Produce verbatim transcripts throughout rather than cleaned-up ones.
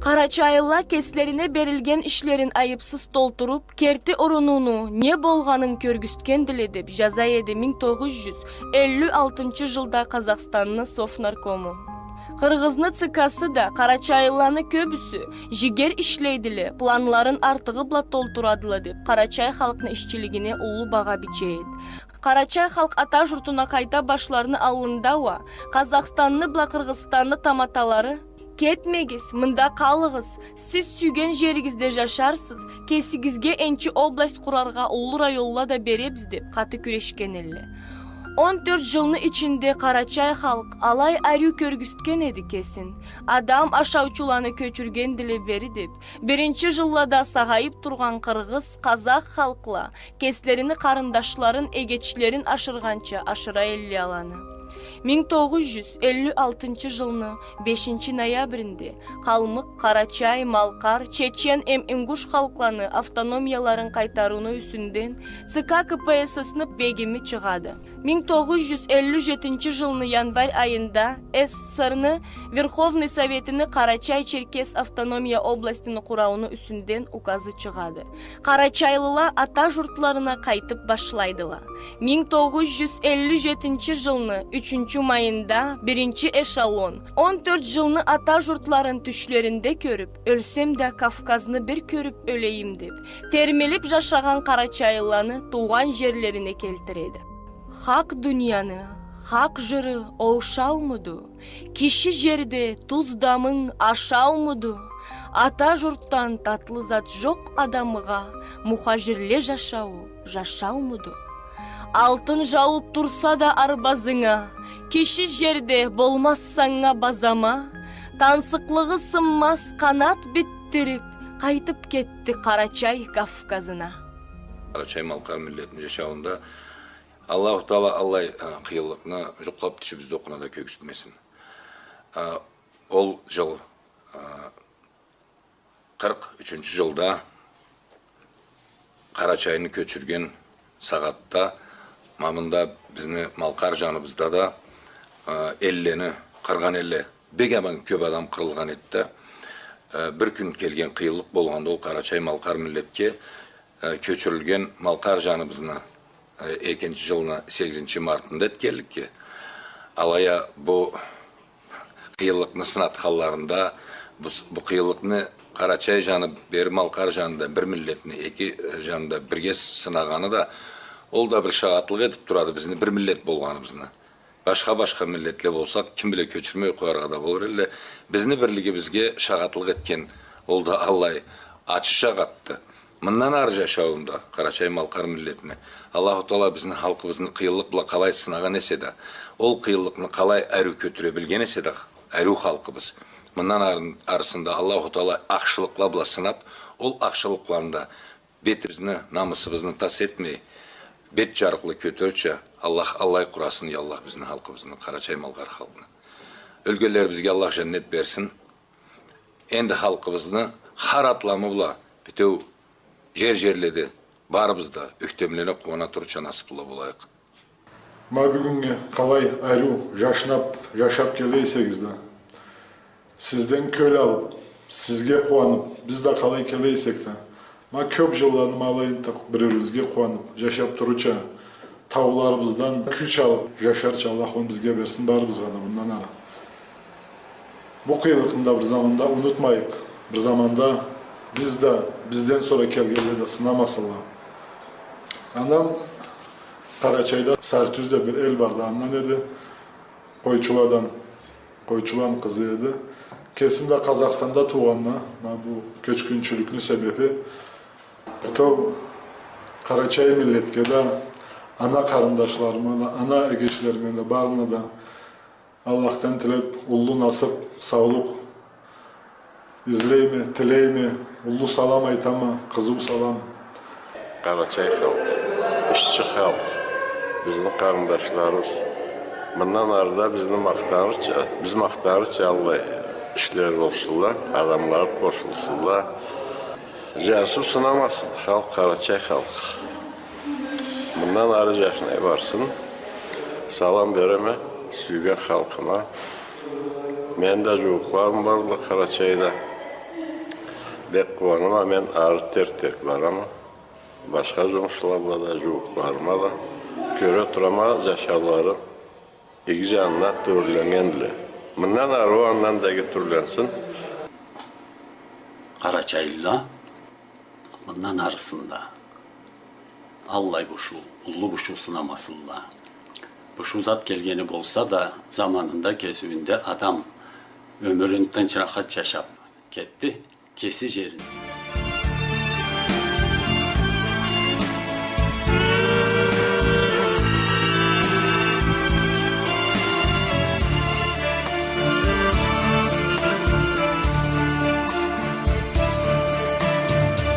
Къарачайлыла кеслерине берилген ишлерин айыпсыз толтуруп, керти орунуну не болгъанын кёргюзтгендиле, деп жаза эди минг тогъуз жюз элли алтынчы жылда Къазахстанны Совнаркому. Къыргъызны ЦК-сы да, къарачайлыланы кёбюсю жигер ишлейдиле, планларын артыгъы бла толтурадыла, деп, къарачай халкъны ишчилигине уллу багъа биче эди. Къарачай халкъ ата журтуна къайта башларыны аллында уа Къазахстанны бла Къыргъызстанны таматалары: «Кетмегиз, мында къалыгъыз, сиз сюйген жеригизде жашарсыз, кесигизге энчи область къураргъа уллу районла да беребиз», — деп, къаты кюрешген элле. Он тёрт жылны ичинде къарачай халкъ алай ариу кёргюзтген эди кесин, адам ашаучуланы кёчюргендиле бери, деп, биринчи жыллада сагъайып тургъан къыргъыз, къазах халкъла кеслерини къарындашларын эгечлерин ашыргъанча ашыра элле аланы. Минг тогъуз жюз элли алтынчы жылны бешинчи ноябринде къалмыкъ, къарачай, малкъар, чечен эм ингуш халкъланы автономияларын къайтарыуну юсюнден ЦК КПСС-ны бегими чыгъады. Минг тогъуз жюз элли жетинчи жылны январь айында СССР-ны Верховный Советини Къарачай-Черкес автономия областини къурауну юсюнден указы чыгъады. Къарачайлыла ата журтларына къайтып башлайдыла. Минг тогъуз жюз элли жетинчи жылны ючюнчю майында биринчи эшелон, он тёрт жылны ата журтларын тюшлеринде кёрюп, «Ёлсем да, Кавказны бир кёрюп ёлейим», — деп, термилип жашагъан къарачайлыланы туугъан жерлерине келтиреди. Хакъ дунияны хакъ жыры оушаумуду? Киши жерде туз дамынг ашаумуду? Ата журтдан татлы зат жокъ адамгъа, мухажирле жашауу жашаумуду? Алтын жаууп турса да арбазынга, киши жерде болмаз санга базама, тансыкълыгъы сынмаз къанат битдирип, къайтып кетди Къарачай Кавказына. Къарачай-малкъар миллетни жашауунда Аллаху Таала аллай, э, къыйынлыкъны жукълап тюшюбюзде окъуна да кёргюзтмесин. Э, ол жыл, э, къыркъ ючюнчю жылда Къарачайны кёчюрген сагъатда, ма мында бизни Малкъар жаныбызда да, э, эллени къыргъан элле, бек аман кёп адам къырылгъан эди да, э, бир кюн келген къыйынлыкъ болгъанды ол Къарачай-Малкъар миллетге, э, кёчюрюлген Малкъар жаныбызны, э, экинчи жылны сегизинчи мартында этгенликге, алай а бу къыйынлыкъны сынатханларында, бу с-, бу къыйынлыкъны Къарачай жаны бери Малкъар жанында бир миллетни эки, э, жанында бирге с-, сынагъаны да, ол да бир шагъатлыкъ этип турады бизни бир миллет болгъаныбызны. Башха-башха миллетле болсакъ, ким биле, кёчюрмей къояргъа да болур элле. Бизни бирлигибизге шагъатлыкъ этген ол да аллай ачы шагъатды. Мындан ары жашауунда къарачай-малкъар миллетни Аллаху Таала бизни халкъыбызны къыйынлыкъ бла къалай сынагъан эсе да, ол къыйынлыкъны къалай ариу кётюре билген эсе да, ариу халкъыбыз, мындан ары-, арысында Аллаху Таала ахшылыкъла бла сынап, ол ахшылыкъланы да бетибизни, намысыбызны тас этмей, бет жарыкълы кётюрюрча Аллах аллай къурасын, я Аллах, бизни халкъыбызны, къарачай-малкъар халкъны. Ёлгенлерибизге Аллах жаннет берсин. Энди халкъыбызны хар атламы бла битеу жер-жерледе барыбыз да ёхтемлене, къууана турурча насыплы болайыкъ. Ма бюгюннге къалай ариу жашнап, жашап келе эсегиз да, сизден кёл алып, сизге къууанып, биз да къалай келе эсек да, ма кёп жылланы ма алай энтта бир-бирибизге къууанып, жашап турурча, тауларыбыздан кюч алып, жашарча Аллах аны бизге берсин, барыбызгъа да мындан ары. Бу къыйынлыкъны да бир заманда унутмайыкъ. Бир заманда биз да, бизден сора келгенле да сынамасынла. Анам Къарачайда Сарытюз деп бир эл барды, андан эди. Къойчуладан, къойчуланы къызы эди. Кесим да Къазахстанда туугъанма, ма бу кёчгюнчюлюкню себеби. Бютеу къарачай миллетге да, ана къарындашларыма да, ана эгечлериме да, барына да Аллахдан тилеп, уллу насып, саулукъ излейме, тилейме, уллу салам айтама, къызыу салам. Къарачай халкъ, ишчи халкъ, бизни къарындашларыбыз. Мындан ары да бизни махтанырча, биз махтанырча аллай ишле болсунла, адамла къошулсунла. Жарсыу сынамасын халкъ, къарачай халкъ. Мындан ары жашнай барсын. Салам береме сюйген халкъыма. Мени да жууукъларым бардыла Къарачайда. Бек къууанама, мен ары терк-терк барама. Башха джумушла бла да, джууукъларыма да. Кёре турама, джашаулары иги джанына тюрленнгендиле. Мындан ары уа андан да иги тюрленсин. Къарачайлыла мындан арысында аллай бушуу, уллу бушуу сынамасынла. Бушуу зат келгени болса да, заманында, кесиуюнде адам ёмюрюн тынч, рахат джашап кетди. Кеси джерин.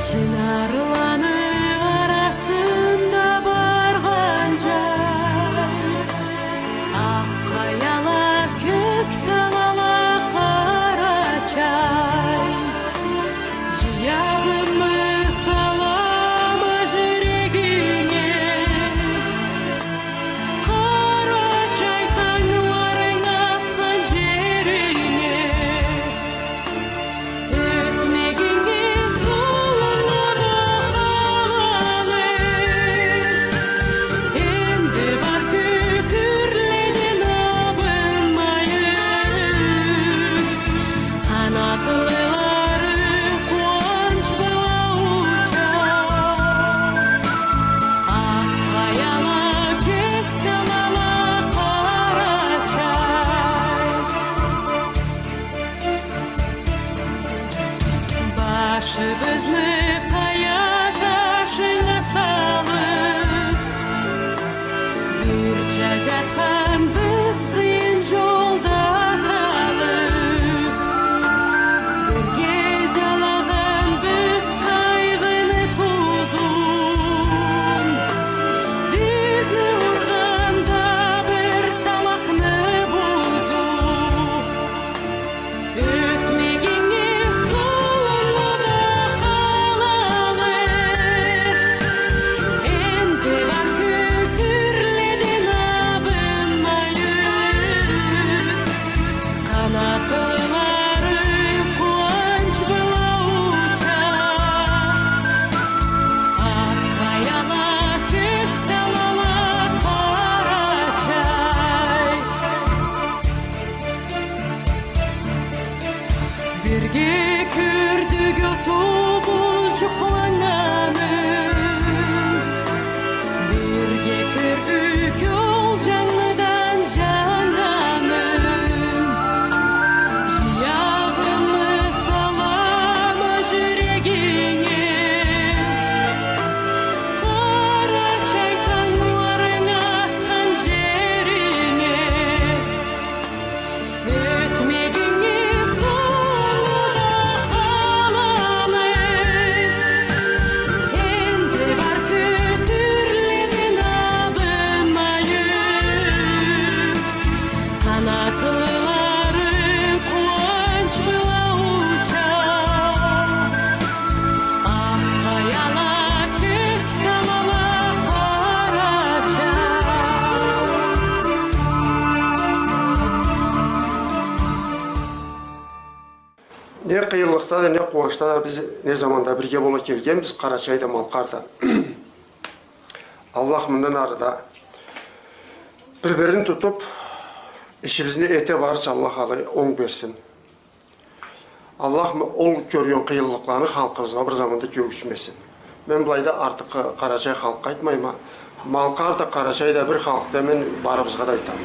Чынарланы арасында баргъан джай, акъ къаяла, кёк талала, Къарачай. Джыягъынмы салама джюрегинге, Къарачай, тангларынг атхан джеринге. Ётмегеннге сууну да халал эт. Энди бар кюкюрледен абынмайын. Къанатлылары къууанч бла уча. Акъ къаяла, кёк талала, Къарачай. Башыбызны къая ташынга салып, бирча джатханбыз къыйын джолда талып. Бирге джалагъанбыз къайгъыны тузун, бизни ургъанда бир талакъны бузуп. Ётмегеннге сууну да халал эт. Энди бар кюкюрледен абынмайын. Къанатлылары къууанч бла уча. Акъ къаяла, кёк талала, Къарачай. Бирге кёрдюк отубуз джукъланнганын, бирге кёрдюк ол джангыдан джаннганын. Джыягъынмы салама джюрегинге, Къарачай, тангларынг атхан джеринге. Ётмегеннге сууну да халал эт. Энди бар кюкюрледен абынмайын. Къанатлылары къууанч бла уча. Акъ къаяла, кёк талала, Къарачай. Не къыйынлыкъда да, не къууанчда да биз не заманда бирге бола келгенбиз, Къарачай да, Малкъар да. Аллах мындан ары да бир-бирин тутуп, ишибизни эте барырча Аллах алай онг берсин. Аллах м-, ол кёрген къыйынлыкъланы халкъыбызгъа бир заманда кёргюзтмесин. Мен былайда артыкъ Къарачай халкъгъа айтмайма. Малкъар да, Къарачай да бир халкъды, мен барыбызгъа да айтама.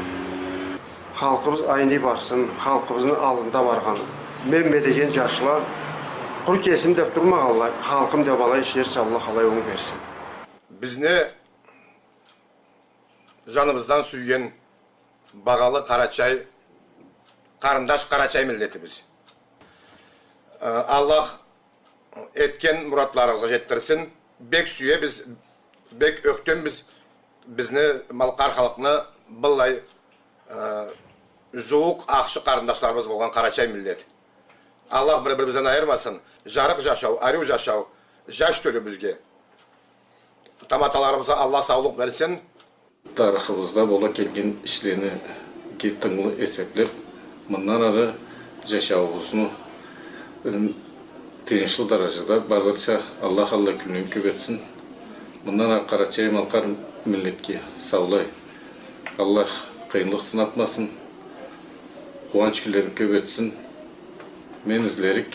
Халкъыбыз айный барсын, халкъыбызны аллында баргъаны. Менме деген джашла, къуру кесим деб турмагъанлай, халкъым деб алай ишлерча Аллах алай онг берсин. Бизни жаныбыздан сюйген багъалы къарачай, къарындаш къарачай миллетибиз. Э, Аллах этген муратларыгъызгъа джетдирсин. Бек сюебиз, бек ёхтембиз бизни малкъар халкъны быллай, э, джууукъ, ахшы къарындашларыбыз болгъан къарачай миллет. Аллах бир-бирибизден айырмасын. Джарыкъ джашау, ариу джашау, джаш тёлюбюзге. Таматаларыбызгъа Аллах саулукъ берсин. Тарыхыбызда бола келген ишлени тынгылы эсеблеб, мындан ары джашауубузну, м, Тыйыншлы даражада барларча Аллах аллай кюнлени кёб этсин. Мындан ары къарачай-малкъар миллетге саулай Аллах къыйынлыкъ сынатмасын. Къууанч кюнлерин кёб этсин. Мен излерик